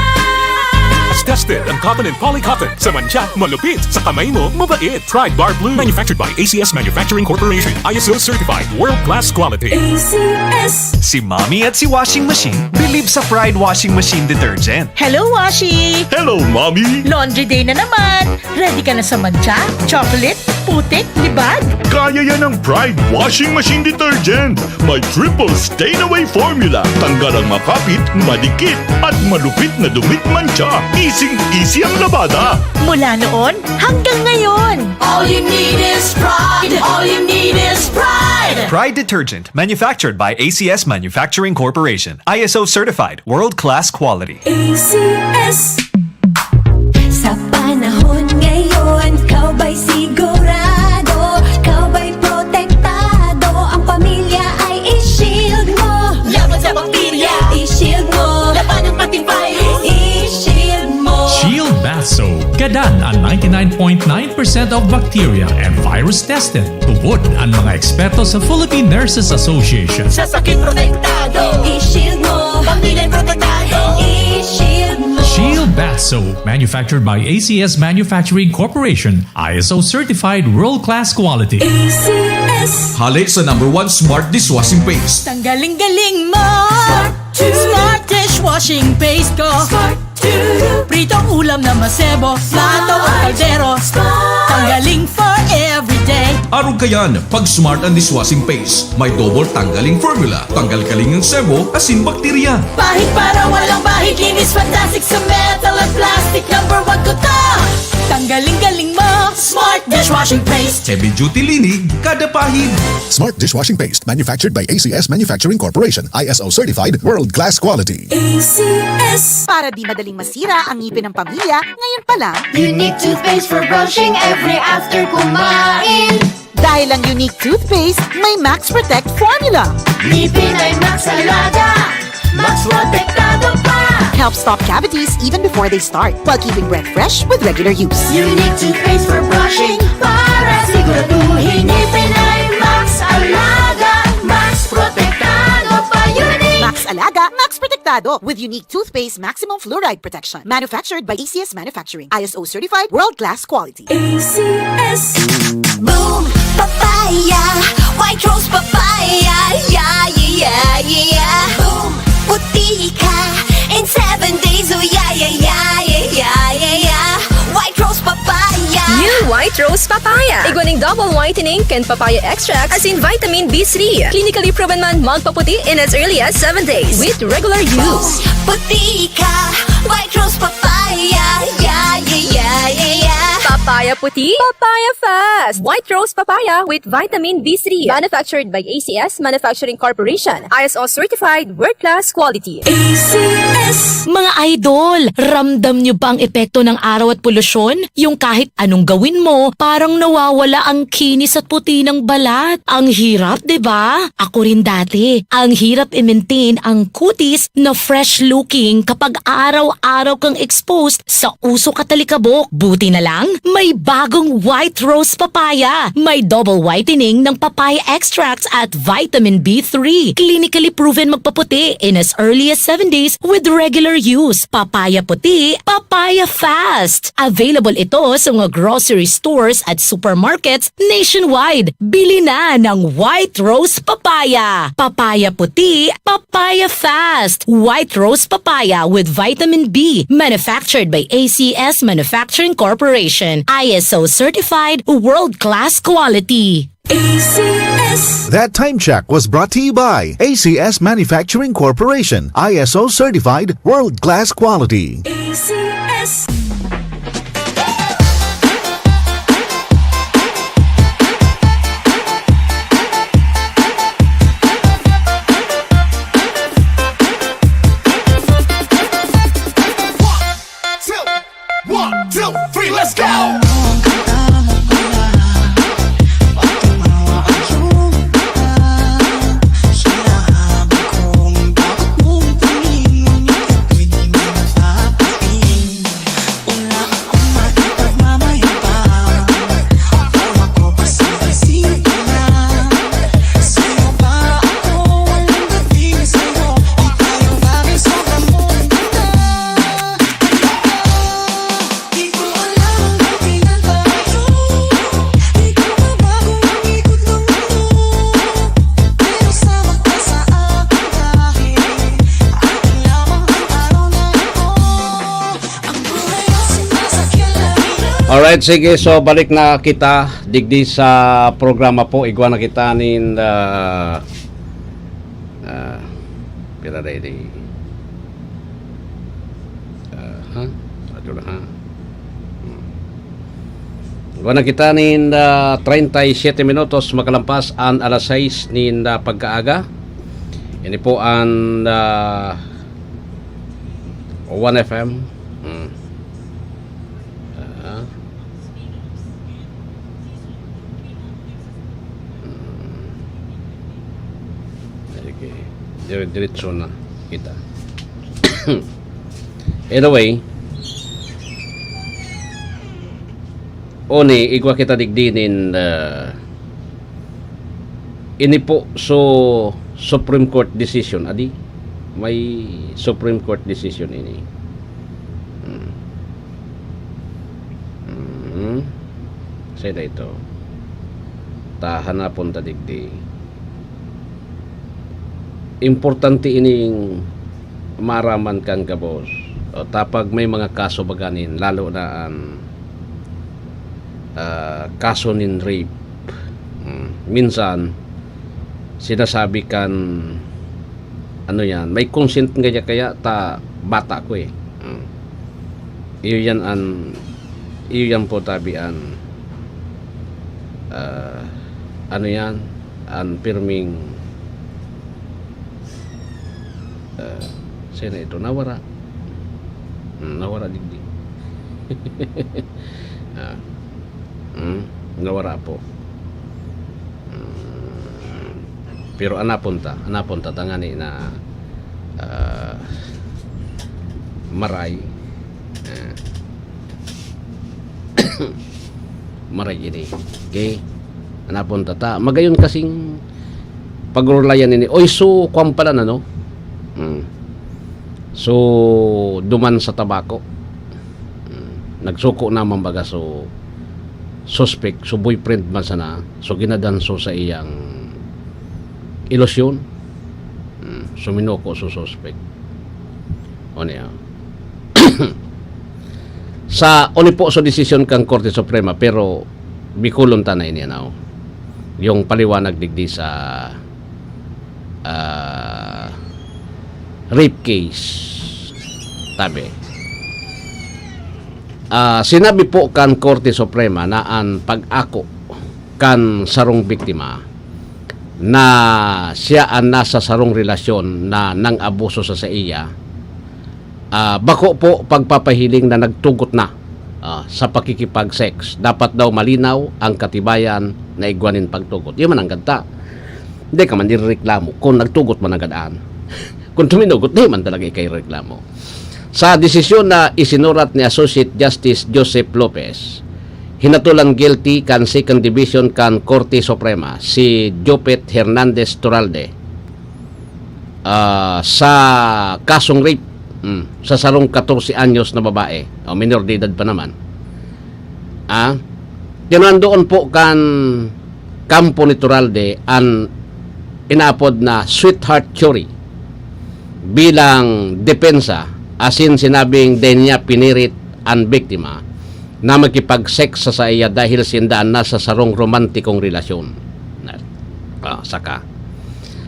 Tested ang cotton and poly cotton. Sa mantsa, malupit. Sa kamay mo, mabait. Pride Bar Blue. Manufactured by A C S Manufacturing Corporation. I S O certified. World class quality. A C S. Si Mommy at si Washing Machine believe sa Pride Washing Machine Detergent. Hello, Washi! Hello, Mommy! Laundry day na naman! Ready ka na sa mantsa, chocolate, putik, libag? Kaya yan ng Pride Washing Machine Detergent! May triple stain away formula. Tanggal ang makapit, madikit, at malupit na dumi't mantsa. Easing-easy ang labada. Mula noon hanggang ngayon. All you need is Pride. All you need is Pride. Pride Detergent, manufactured by A C S Manufacturing Corporation. I S O certified, world-class quality. A C S. Sa panahon ngayon, ikaw ba'y sigurado? Ikaw ba'y protektado? Ang pamilya ay i-shield mo. Laban sa bakterya. I-shield mo. Laban ng pati virus. I-shield mo. Shield Bath Soap. Gadan ang ninety-nine point nine percent of bacteria and virus tested. Tubod ang mga eksperto sa Philippine Nurses Association. Sa sakit protektado. I-shield mo. Pamilya protektado. I-shield mo. Shield Bath Soap, manufactured by A C S Manufacturing Corporation, I S O certified world-class quality. A C S. Hale sa number one smart dishwashing paste. Tanggaling galing mo. Smart dishwashing paste ko. Smart Pritong ulam na masebo, plato o kaldero. Tanggaling for everyday. Arog kayan, pag Smart ang dishwashing paste. May double tanggaling formula, tanggal kaling ng sebo, asin bakterya. Pahid para walang bahid, linis fantastic sa metal at plastic. Number one ko to. Tanggaling galing mo, Smart dishwashing paste. Heavy duty linig, kada pahid. Smart dishwashing paste, manufactured by A C S Manufacturing Corporation, I S O certified, world class quality. A C S. Para di madaling masira ang ngipin ng pamilya, ngayon pa lang. Unique toothpaste for brushing every after kumain. Dahil ang Unique Toothpaste may Max Protect Formula. Ngipin ay Max Alaga, Max Protektado pa. Help stop cavities even before they start, while keeping breath fresh with regular use. Unique Toothpaste for brushing, para siguraduhin ngipin ay Max Alaga, Max Protektado pa. Unique! Max Alaga, Max Protektado, with Unique Toothpaste Maximum Fluoride Protection. Manufactured by A C S Manufacturing. I S O certified, world-class quality. A C S. Boom! Papaya! White Rose Papaya! Yeah, yeah, yeah, yeah, yeah! Boom! Puti ka in seven days! Oh, yeah, yeah, yeah, yeah, yeah, yeah! White Rose Papaya! New White Rose Papaya. Igwa nin double whitening kan papaya extract asin vitamin B three. Clinically proven man magpaputi in as early as seven days with regular use. Puti ka! White Rose Papaya! Yeah, yeah, yeah, yeah, yeah! Papaya puti, papaya fast! White Rose Papaya with vitamin B three. Manufactured by A C S Manufacturing Corporation. I S O certified, world-class quality. A C S. Mga idol, ramdam nyo ba ang epekto ng araw at polusyon? Yung kahit anong gawin mo, parang nawawala ang kinis at puti ng balat. Ang hirap, di ba? Ako rin dati. Ang hirap i-maintain ang kutis na fresh-looking kapag araw-araw kang exposed sa usok at alikabok. Buti na lang, may bagong White Rose Papaya. May double whitening ng papaya extracts at vitamin B three. Clinically proven magpaputi in as early as seven days with regular use. Papaya puti, papaya fast. Available ito sa mga grocery stores at supermarkets nationwide. Bili na ng White Rose Papaya. Papaya puti, papaya fast. White Rose Papaya with vitamin B. Manufactured by A C S Manufacturing Corporation. I S O certified, world-class quality. A C S. That time check was brought to you by A C S Manufacturing Corporation, I S O certified, world-class quality. A C S. One, two, three, let's go! Alright, sige. So, balik na kita digdi sa programa po. Igwa na kita nin, ah, ah, pira na ini? Ah, ha? Ato na, ha? Hmm. Igwa na kita nin, ah, treinta y siete minutos makalampas an alas sais nin, ah, pagkaaga. Ini po an, ah, One F M. Hmm. Ah. Hmm. Okay. Dire-, diretso na kita. Anyway, Oni, igwa kita digdi nin, ah, ini po so Supreme Court decision, adi? May Supreme Court decision ini. Hmm. Hmm. Saida ito? Ta hanapon ta digdi. Importante ining maaraman kan gabos. O, ta pag may mga kaso baga nin, lalo na an, ah, kaso nin rape. Mm, minsan, sinasabi kan, ano yan, may consent kaya, kaya ta bata ko eh. Mm. Iyo yan an, iyo yan po tabi an, ah, ano yan, an pirming, ah, sino ito? Nawara. Hmm, nawara digdi. Ah. Hmm, nawara po. Pero anapon ta, anapon ta tangani na, ah, maray, ah, maray ini. Okay? Anapon ta ta. Magayon kasing pagurulayan ini. Oy, so, kwan pala na, no? Hmm. So, duman sa tabako. Hmm. Nagsuko naman baga, so, suspect, so, boyfriend man sana, so, ginadan so sa iyang ilusyon. Hmm. So, minuko so suspect. O niya. Sa, oni po, so, desisyon kang Korte Suprema, pero Bicolon ta na ini, ano? Yung paliwanag digdi sa, ah, rape case. Tabi. Ah, sinabi po kan Korte Suprema na an pag-ako kan sarong biktima na siya an nasa sarong relasyon na nang-abuso sa saiya, ah, bako po pagpapahiling na nagtugot na, ah, sa pakikipag-sex. Dapat daw malinaw ang katibayan na igwa nin pagtugot. Iyo man ang ganta. Hindi ka man irereklamo kung nagtugot man ang gadaan. Kung tuminugot, di man talaga ikaireklamo. Sa desisyon na isinurat ni Associate Justice Joseph Lopez, hinatolan guilty kan Second Division kan Korte Suprema, si Jopet Hernandez Turalde, ah, sa kasong rape, mm, sa sarong katorse anyos na babae, o minor de edad pa naman. Ah, kinandoon po kan kampo ni Turalde an inaapod na sweetheart theory bilang depensa, asin sinabing dai niya pinirit an biktima na makipag-sex sa saiya dahil sinda nasa sarong romantikong relasyon. Na, ah, saka.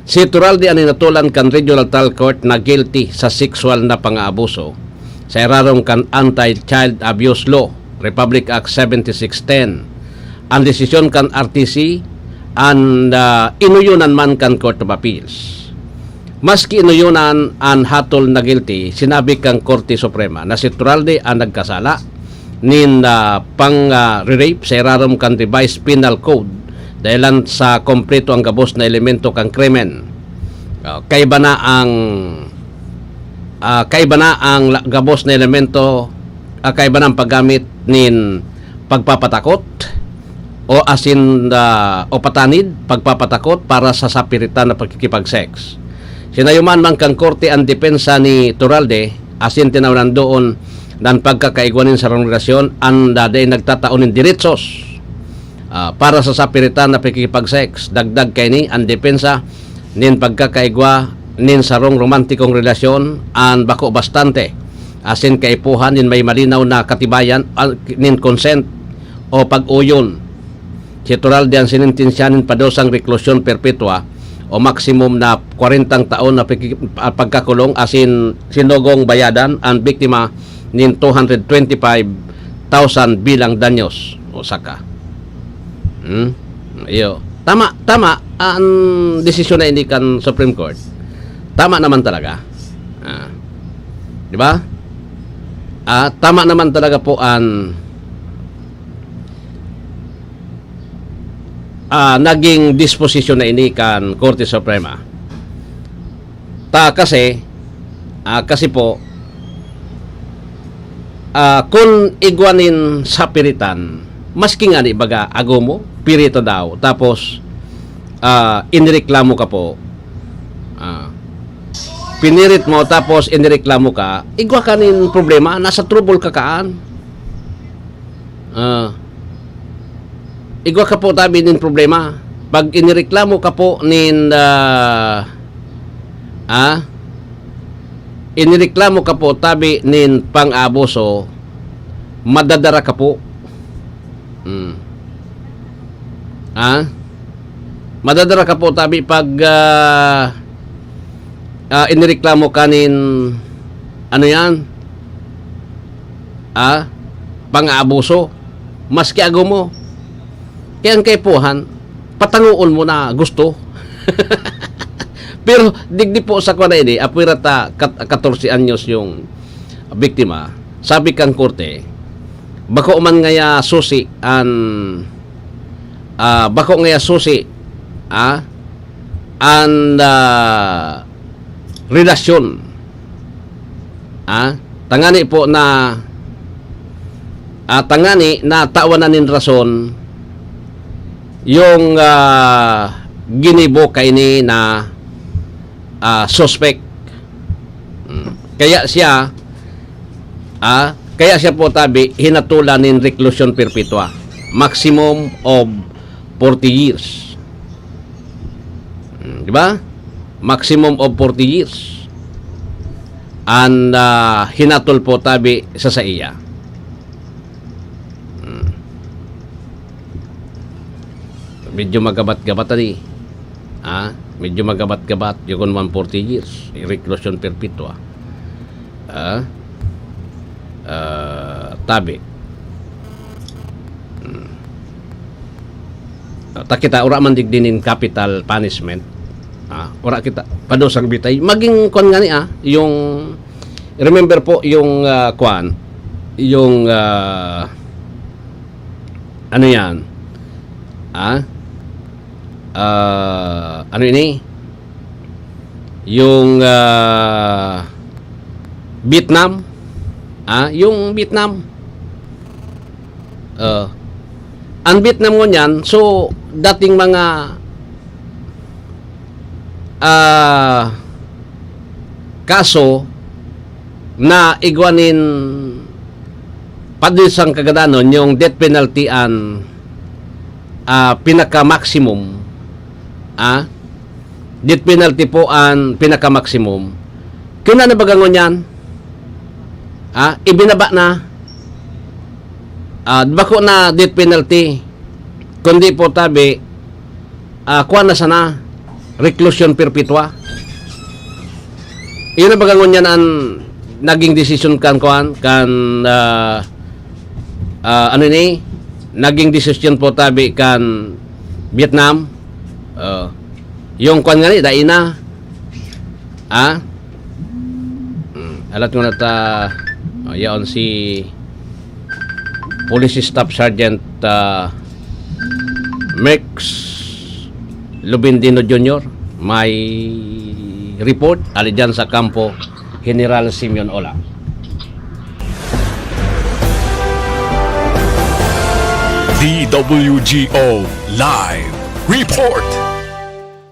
Si Turalde an hinatolan kan Regional Trial Court na guilty sa sexual na pang-aabuso sa irarom kan Anti-Child Abuse Law, Republic Act seventy-six ten. An desisyon kan R T C an, ah, inuyonan man kan Court of Appeals. Maski inuyonan an hatol na guilty, sinabi kan Korte Suprema na si Turalde an nagkasala nin, ah, pang, ah, re-rape sa irarom kan Revised Penal Code dahelan sa kompleto ang gabos na elemento kan krimen. Ah, kaiba na ang, ah, kaiba na ang la-, gabos na elemento, ah, kaiba na ang paggamit nin pagpapatakot o asin, ah, o patanid, pagpapatakot para sa sapiritan na pagkikipag-sex. Sinayuman man kan korte an depensa ni Turalde asin tinawan doon nan pagkakaigwa nin sarong relasyon an dai nagtatao nin deretsos, ah, para sa sapiritan na pakikipag-sex. Dagdag kaini, an depensa nin pagkakaigwa nin sarong romantikong relasyon an bako bastante asin kaipuhan nin may malinaw na katibayan, ah, nin consent o pag-uyon. Si Turalde an sinentensya nin padusang reklusyon perpetua o maksimum na kwarentang taon na pagki-, ah, pagkakulong asin sinugong bayadan an biktima nin two hundred twenty-five thousand bilang danyos. O saka. Hmm? Iyo. Tama, tama an desisyon na ini kan Supreme Court. Tama naman talaga. Ah. Di ba? Ah, tama naman talaga po an, ah, naging disposisyon na ini kan Korte Suprema. Ta kasi, ah, kasi po, ah, kun igwa nin sapiritan, maski ngani baga agomo, pirita daw, tapos, ah, inireklamo ka po, ah, pinirit mo, tapos inireklamo ka, igwa ka nin problema, nasa trouble ka kaan. Ah, igwa ka po tabi nin problema. Pag inireklamo ka po nin, ah, ah, inireklamo ka po tabi nin pang-abuso, madadara ka po. Hmm. Ah? Madadara ka po tabi pag, ah, ah, inireklamo ka nin, ano yan? Ah? Pang-aabuso. Maski agomo. Kaya ang kaipuhan, patangoon mo na gusto. Pero digdi po sa kwa na ini, apwera ta kat-, katorse anyos yung biktima. Sabi kang korte, bako man ngaya susi an, ah, bako ngaya susi ah, an, ah, relasyon. Ah, tangani po na, ah, tangani na tawan na nin rason yung, ah, ginibo kaini na, ah, suspek. Mm. Kaya siya, ah, kaya siya po tabi hinatolan nin reclusion perpetua, maximum of forty years. Mm, di ba? Maximum of forty years. An, ah, hinatol po tabi sa saiya. Mm. Medyo magabat-gabat ani. Ah, medyo magabat-gabat, yun, one forty years, reclusion perpetua. Ah, ah, tabi. Hmm. Ah, ta kita, ura man digdi nin capital punishment. Ah, ura kita, padusag bitay. Maging kwan nga ni, ah, yung, remember po yung, ah, kwan, yung, ah, ano yan? Ah? Ah, ano ini? Yung, ah, Vietnam? Ah, yung Vietnam. Ah, ang Vietnam ngunyan, so, dating mga, ah, kaso na igwa nin padisang kagadanon, yung death penalty an, ah, pinaka-maximum, ah, death penalty po an pinaka-maximum. Kaya na baga ngunyan, ah, ibinaba na, ah, bako na death penalty, kundi po tabi, ah, kuwan na sana, reclusion perpetua. Iyon na baga ngunyan an naging desisyon kan kuwan, kan, ah, ah, ano ini? Naging desisyon po tabi kan Vietnam. Oh. Yung kuwan nga ni, dai na. Ah? Hmm, alat ko na ta, oh, yaon si Police Staff Sergeant, ah, Merx Lubindino Junior. May report, ali dyan sa kampo, General Simeon Ola. D W G O Live Report.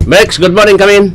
Merx, good morning, kamin.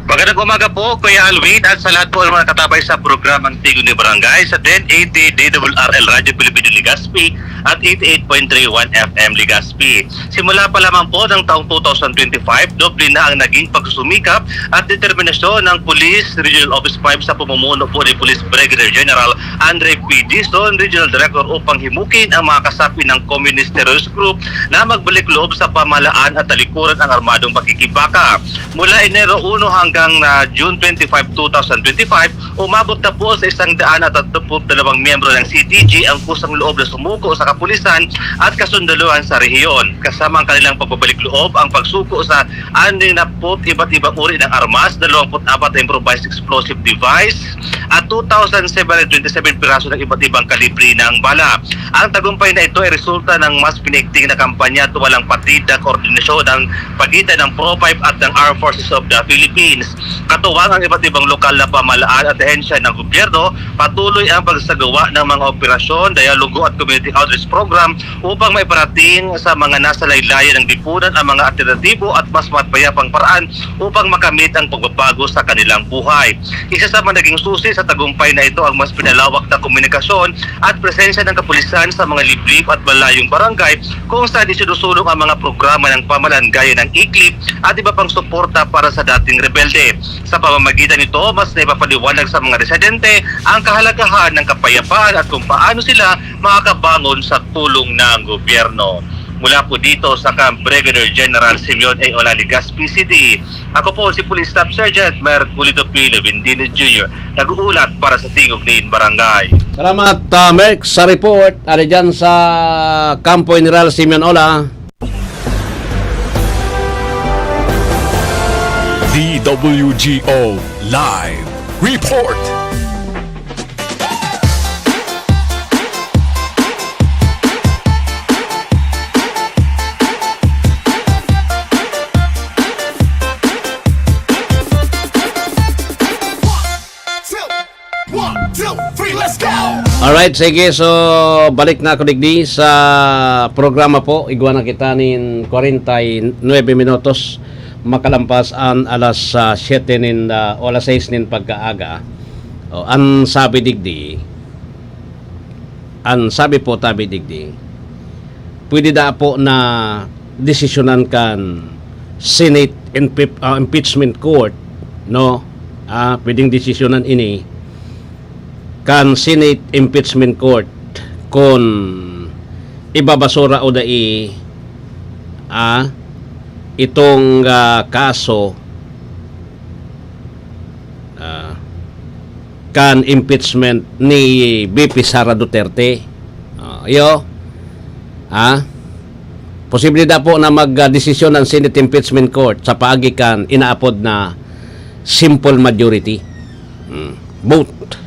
Magandang umaga po, Kuya Alwin, at sa lahat po ng mga katabay sa programang Tigo ni Barangay sa ten eighty D W R L Radyo Pilipino Legazpi at eighty-eight point three one F M Legazpi. Simula pa lamang po ng taong two thousand twenty-five, doble na ang naging pagsusumikap at determinasyon ng Police Regional Office five sa pamumuno po ni Police Brigadier General Andre P. Dizon, Regional Director, upang himukin ang mga kasapi ng Communist Terrorist Group na magbalik loob sa pamahalaan at talikuran ang armadong pakikibaka. Mula Enero uno hanggang, ah, June twenty-five, two thousand twenty-five, umabot na po sa isang daan at tatlumpu't dalawang miyembro ng C T G ang kusang loob na sumuko sa kapulisan at kasundaluhan sa rehiyon. Kasama ang kanilang pagbabalik loob ang pagsuko sa anim na put iba't ibang uri ng armas, dalawampu't apat na improvised explosive device, at two thousand seven hundred twenty-seven piraso ng iba't ibang kalibre ng bala. Ang tagumpay na ito ay resulta ng mas pinaigting na kampanya at walang partida, koordinasyon ng pagitan ng Pro five at ng Armed Forces of the Philippines. Katuwang ang iba't ibang lokal na pamahalaan at ahensya ng gobyerno, patuloy ang pagsagawa ng mga operasyon, dialogo at community outreach program upang maiparating sa mga nasa laylayan ng lipunan ang mga alternatibo at mas mapayapang paraan upang makamit ang pagbabago sa kanilang buhay. Isa sa mga naging susi sa tagumpay na ito ang mas pinalawak na komunikasyon at presensya ng kapulisan sa mga liblib at malayong barangay, kung saan isinusulong ang mga programa ng pamahalaan gaya ng iklip at iba pang suporta para sa dating rebelde. Sa pamamagitan nito, mas naipapaliwanag sa mga residente ang kahalagahan ng kapayapaan at kung paano sila makakabangon sa tulong ng gobyerno. Mula po dito sa Camp Brigadier General Simeon A. Ola, Legazpi City, ako po si Police Staff Sergeant Merculido P. Levendino Junior, nag-uulat para sa Tingog nin Barangay. Salamat, ah, Merx, sa report. Ari dyan sa Kampo General Simeon Ola. D W G O Live Report. Alright, sige. So, balik na ako digdi sa programa po. Igwa na kita nin kwarenta y nuebe minutos makalampas an alas, ah, siyete nin, ah, o alas sais nin pagkaaga. O, an sabi digdi, an sabi po tabi digdi, pwede da po na desisyonan kan Senate impe-, ah, Impeachment Court, no? Ah, pwedeng desisyonan ini kan Senate Impeachment Court kun ibabasura o dai, ah, itong, ah, kaso, ah, kan impeachment ni V P Sara Duterte. Ah, iyo. Ah, posible da po na mag, ah, desisyon ang Senate Impeachment Court sa paagi kan inaapod na simple majority, hmm, vote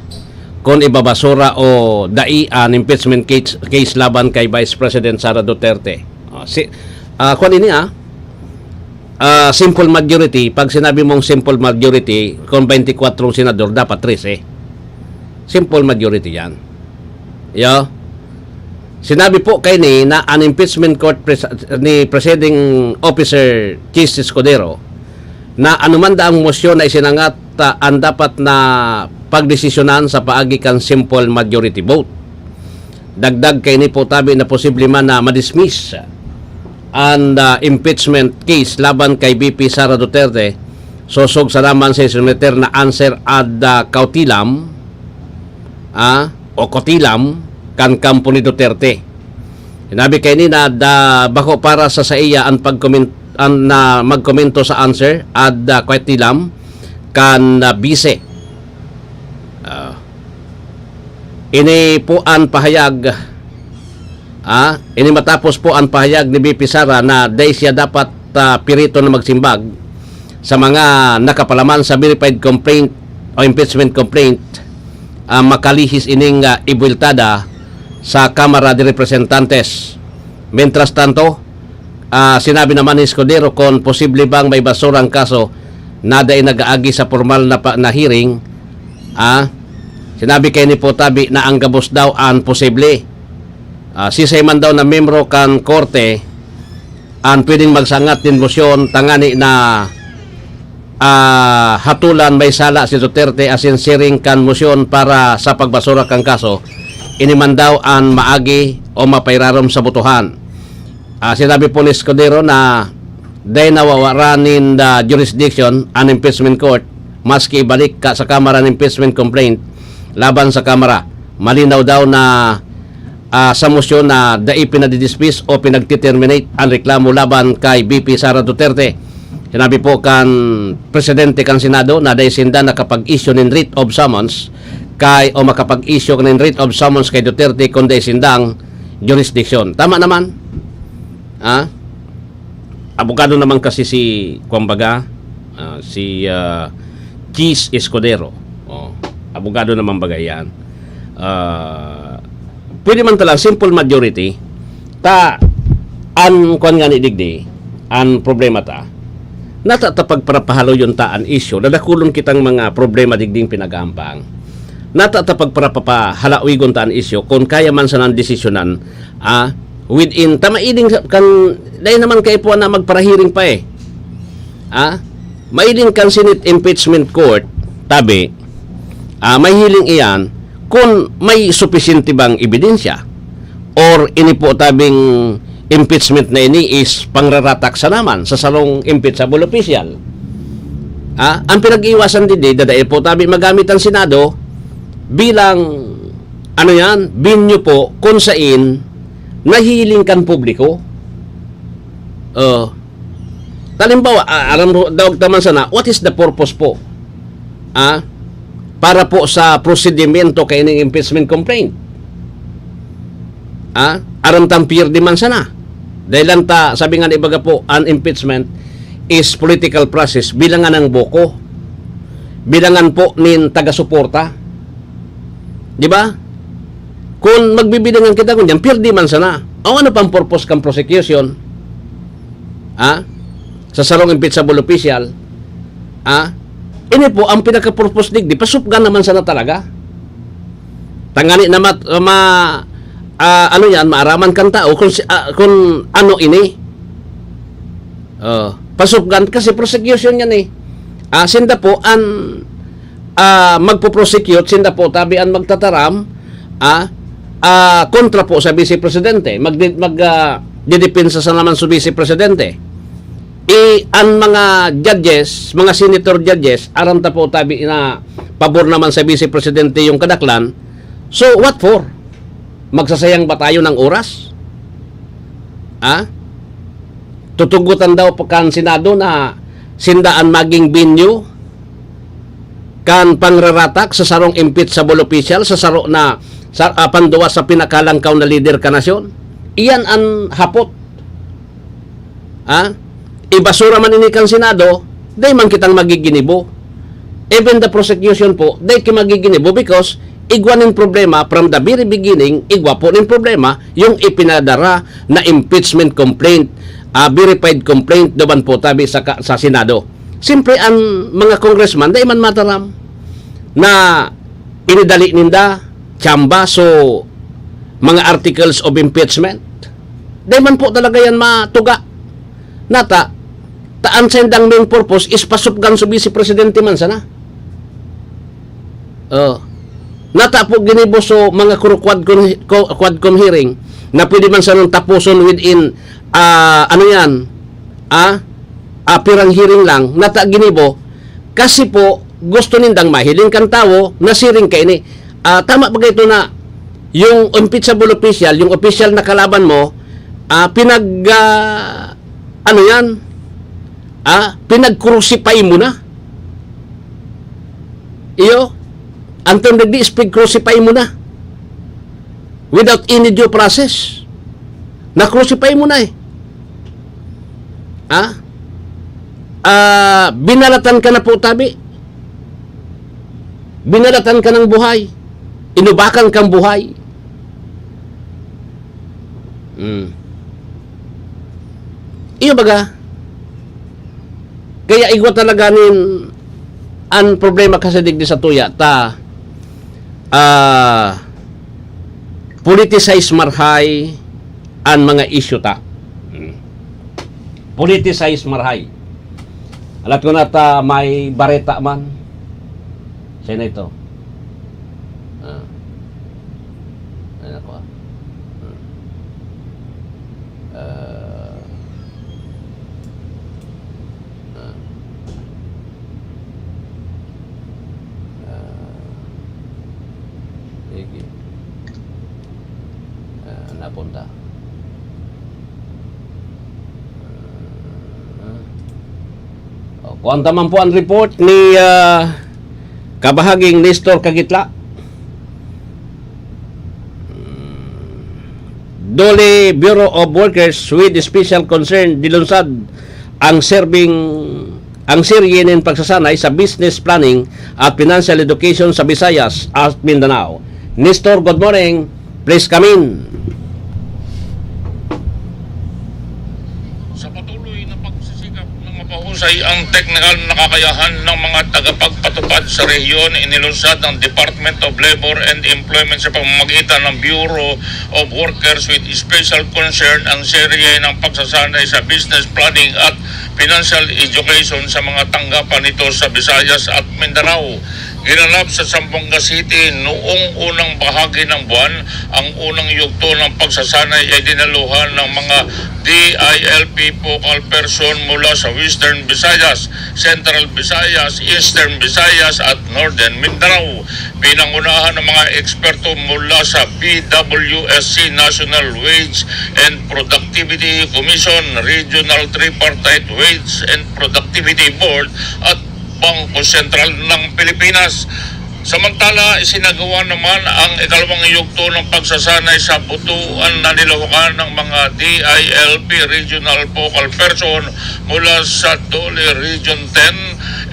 kun ibabasura o dai an impeachment case, case laban kay Vice President Sara Duterte. Ah, si, ah, kwan ini, ah, ah, simple majority, pag sinabi mong simple majority, kung twenty-four senador, dapat trese. Simple majority yan. Yo. Sinabi po kaini na an impeachment court pres-, ni Presiding Officer Chiz Escudero na anuman daang mosyon na isinangat, ah, an dapat na pagdesisyonan sa paagi kan simple majority vote. Dagdag kaini po tabi na posible man na ma-dismiss an, ah, impeachment case laban kay V P Sara Duterte, sosog sana man sa isometer na answer ad, ah, cautelae, ah, o cautelae kan kampo ni Duterte. Sinabi kaini na da, bako para sa saiya an pagkomen-, an, na magkomento sa answer ad, ah, cautelae kan, ah, bise. Ah, ini po an pahayag, ah, ini matapos po an pahayag ni V P Sara na dai siya dapat, ah, pirito na magsimbag sa mga nakapalaman sa verified complaint o impeachment complaint, ah, makalihis ining, ah, ibuwelta da sa Kamara de Representantes. Mientras tanto, ah, sinabi naman ni Escudero kun posible bang maibasura an kaso na dai nag-aagi sa pormal na pa, na hearing, ah, sinabi kaini po tabi na ang gabos daw an posible. Ah, sisay man daw na miyembro kan korte an pwedeng magsangat nin mosyon tangani na, ah, hatolan may sala si Duterte asin siring kan mosyon para sa pagbasura kan kaso, ini man daw an maagi o mapairarom sa botohan. Ah, sinabi po ni Escudero na dai nawawara nin, ah, jurisdiction an impeachment court maski ibalik ka sa Kamara an impeachment complaint laban sa Kamara. Malinaw daw na, ah, sa mosyon na dai pinadidismiss o pinagti-terminate an reklamo laban kay V P Sara Duterte. Sinabi po kan presidente kan Senado na dai sinda nakapag-issue nin writ of summons kay, o makapag-issue nin writ of summons kay Duterte kun dai sindang jurisdiction. Tama naman. Ah? Abogado naman kasi si, kumbaga, ah, si, ah, Chiz Escudero. Oh, abogado naman baga yan. Ah, pwede man talaga simple majority. Ta, an, kwan nga ni digdi, an problema ta, nata ta pagparapahaloyon ta an isyu, dadakulon kitang mga problema digding pinag-aambang. Nata ta pagparapapahalawigon ta an isyu, kung kaya man sanang desisyonan, ah, within, ta mailing sa, kan, dahil naman kaipuhan na magparahiring pa eh. Ah, mailing kan Senate Impeachment Court, tabi, ah, may hiling iyan, kung may supisyente bang ebidensya, or ini po tabing impeachment na ini is pangraratak sa naman sa sarong impeachable official. Ah, ang pinag-iwasan din, dadael po tabi magamit ang Senado bilang, ano yan, venue po kung sain nahiling kan publiko. Oh. Halimbawa, ah, aram ro-, daog ta man sana, what is the purpose po? Ah, para po sa prosedimento kaining impeachment complaint. Ah, aram tang pierde man sana. Dahil lang ta, sabi nga ni ibaga po, an impeachment is political process, bilangan ng buko. Bilangan po nin taga-suporta. Di ba? Kung magbibilangan kita ngunyan, pierde man sana. O ano pang purpose kan prosecution? Ha? Sa sarong impeachable official? Ha? Ini po ang pinaka-purpose digdi, pasupgan naman sana talaga. Tangani na mat-, ma-, ah, ano yan, maaraman kan tao kung si-, ah, kung ano ini. Oh, pasupgan kasi prosecution yan eh. Ah, sinda po an, ah, magpo-prosecute, sinda po tabi an magtataram, ah, ah, kontra po sa Vice Presidente. Magdi-, mag, ah, didepensa sa naman sa Vice Presidente. I, an mga judges, mga senator judges, aram ta po tabi na pabor naman sa Vice Presidente yung kadaklan. So, what for? Magsasayang ba tayo ng oras? Ha? Tutugotan daw pa kan Senado na sinda an maging venue kan pangraratak sa sarong impeachable official, sa saro na, sa, ah, panduwa sa pinakalangkaw na lider kan nasyon. Iyan an hapot. Ha? Ibasura man ini kan Senado, dai man kitang magiginibo. Even the prosecution po, dai ki magiginibo because igwa nin problema from the very beginning, igwa po nin problema yung ipinadara na impeachment complaint, ah, verified complaint duman po tabi sa ka-, sa Senado. Siyempre, ang mga congressman, dai man mataram na inidali ninda, tsamba, so, mga articles of impeachment. Dai man po talaga yan matuga. Nata, ta an sendang main purpose is pasupgan sa Vice Presidente man sana. Oh. Nata po ginibo so mga kuro-, quadcom, co-, quadcom hearing na pwede man sanang tapuson within, ah, ano yan, ah, ah, pirang hearing lang, nata ginibo, kasi po, gusto nindang mahiling kan tawo na siring kaini. Ah, tama ba ito na yung impeachable official, yung official na kalaban mo, ah, pinag, ah, ano yan? Ah, pinag-crucify mo na. Iyo, Anton Digdi, is pig-crucify mo na. Without any due process. Na-crucify mo na eh. Ha? Ah, binalatan ka na po tabi. Binalatan ka ng buhay. Inubakan kang buhay. Hmm. Iyo baga? Kaya igwa talaga nin, an problema kasi digdi sa tuya, ta, ah, politicize marhay an mga isyu ta. Hmm. Politicize marhay. Alat ko na ta may bareta man. Siya na ito. Ah. Ay, nako, ah. Hmm. Ah. Ah. Ah. Sige. Ah, napunta. Ah. O, kuwan ta man po ang report ni, ah, Kabahaging Nestor Kagitla. Dole Bureau of Workers with Special Concern, dilunsad ang serbing, ang serye nin pagsasanay sa business planning at financial education sa Visayas at Mindanao. Nestor, good morning. Please come in. Sa patuloy na pagsisikap ng mapahusay ang teknikal na kakayahan ng mga tagapagpatupad sa rehiyon, inilunsad ng Department of Labor and Employment sa pamamagitan ng Bureau of Workers with Special Concern ang serye ng pagsasanay sa business planning at financial education sa mga tanggapan nito sa Visayas at Mindanao. Ginanap sa Zamboanga City noong unang bahagi ng buwan. Ang unang yugto ng pagsasanay ay dinaluhan ng mga D I L P focal person mula sa Western Visayas, Central Visayas, Eastern Visayas at Northern Mindanao. Pinangunahan ng mga eksperto mula sa P W S C National Wage and Productivity Commission, Regional Tripartite Wage and Productivity Board at Bangko Sentral ng Pilipinas. Samantala, isinagawa naman ang ikalawang yugto ng pagsasanay sa butuan na nilahukan ng mga D I L P Regional Focal Person mula sa DOLE Region ten,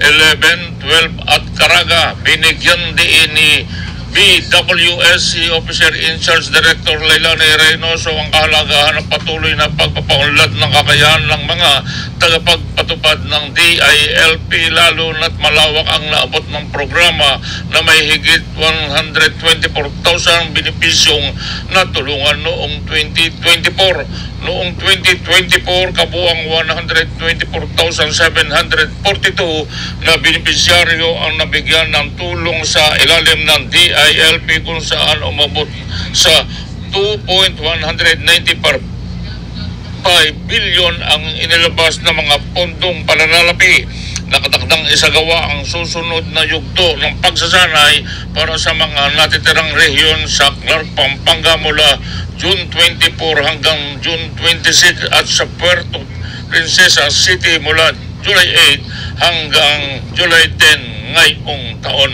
eleven, twelve at Caraga. Binigyan diin ni B W S C Officer in Charge Director Leilani Reynoso ang kahalagahan ng patuloy na pagpapaunlad ng kakayahan ng mga tagapag patupad ng D I L P, lalo na't malawak ang naabot ng programa na may higit one hundred twenty-four thousand benepisyong natulungan noong twenty twenty-four. Noong twenty twenty-four, kabuang one hundred twenty-four thousand seven hundred forty-two na benepisyaryo ang nabigyan ng tulong sa ilalim ng D I L P, kung saan umabot sa two point one hundred ninety-five bilyon ang inilabas na mga pondong pananalapi. Nakatakdang isagawa ang susunod na yugto ng pagsasanay para sa mga natitirang rehiyon sa Clark, Pampanga mula June twenty-four hanggang June twenty-six at sa Puerto Princesa City mula July eight hanggang July ten ngayong taon.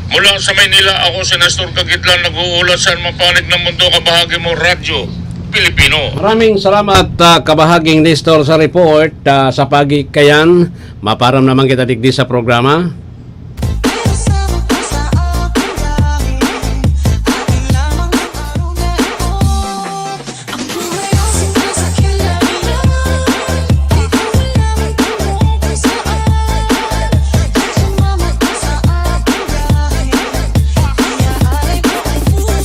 Mula sa Maynila, ako si Nestor Kagitlan, nag-uulat sa mapanig ng mundo, kabahagi mo, Radyo Pilipino. Maraming salamat, ah, kabahaging Nestor, sa report. Ah, sa pagikayan, maparam naman kita digdi sa programa.